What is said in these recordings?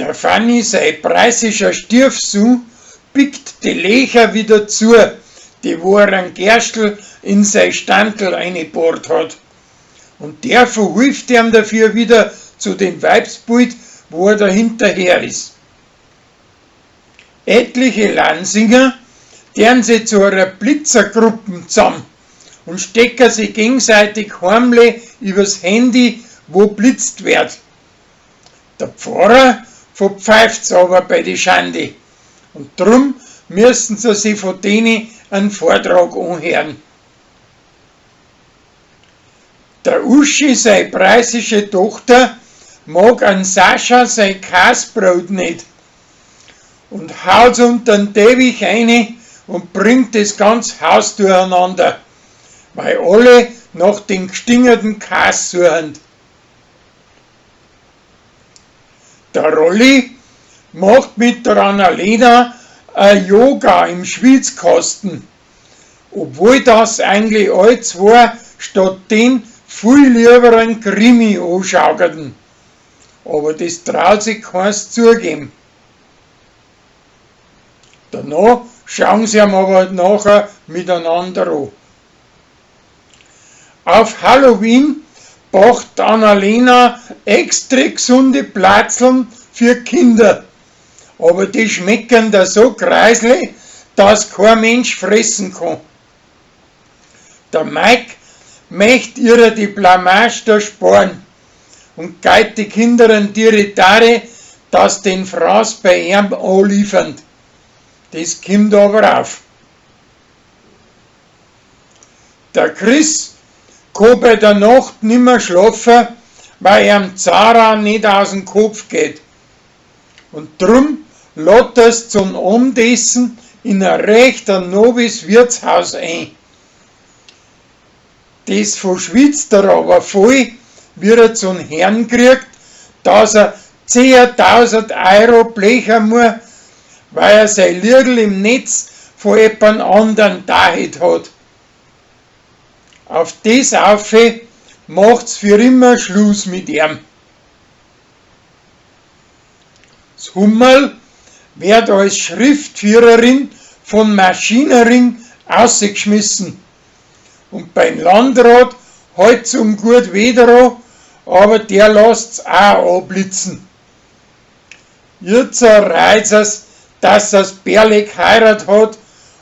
Der Fanny sei preußischer Stiefsohn pickt die Löcher wieder zu, die wo er an Gerstl in sei Standl eingebohrt hat. Und der verhilft ihm dafür wieder zu dem Weibsbild, wo er dahinterher ist. Etliche Lansinger deren sie zu einer Blitzergruppen zusammen und stecken sie gegenseitig heimlich übers Handy, wo blitzt wird. Der Pfarrer verpfeift's aber bei die Schande. Und drum müssen sie sich von denen einen Vortrag anhören. Der Uschi, sei preußische Tochter, mag an Sascha sein Kasbrot nicht und haut's unter den Teppich rein und bringt das ganze Haus durcheinander, weil alle nach den gestingerten Kas suchen. Der Rolli macht mit der Annalena ein Yoga im Schwitzkasten, obwohl das eigentlich alle zwei statt den viel lieber einen Krimi anschauen. Aber das traut sich keins zugeben. Danach schauen sie ihm aber nachher miteinander an. Auf Halloween backt Annalena extra gesunde Platzeln für Kinder. Aber die schmecken da so kreislich, dass kein Mensch fressen kann. Der Mike möchte ihrer die Blamage da sparen und geht die Kinder an die Tare, dass den Fraß bei ihm anliefern. Das kommt aber auf. Der Chris kann bei der Nacht nimmer schlafen, weil ihm Zara nicht aus dem Kopf geht. Und drum lädt er's zum Abendessen in ein recht nobes Wirtshaus ein. Das verschwitzt er aber voll, wie er zum Herrn kriegt, dass er 10.000 Euro blechen muss, weil er sein Liegel im Netz von jemand anderen dahet hat. Auf das aufe macht's für immer Schluss mit ihm. Das Hummerl wird als Schriftführerin von Maschinering ausgeschmissen und beim Landrat halt's um gut wieder an, aber der lasst's auch anblitzen. Jetzt reizt es, dass das Bärle geheiratet hat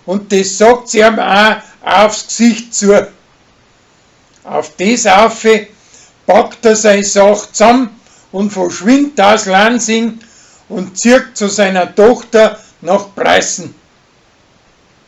und das sagt sie ihm auch aufs Gesicht zu. Auf das aufe packt er seine Sache zusammen und verschwindet aus Lansing und zieht zu seiner Tochter nach Preußen.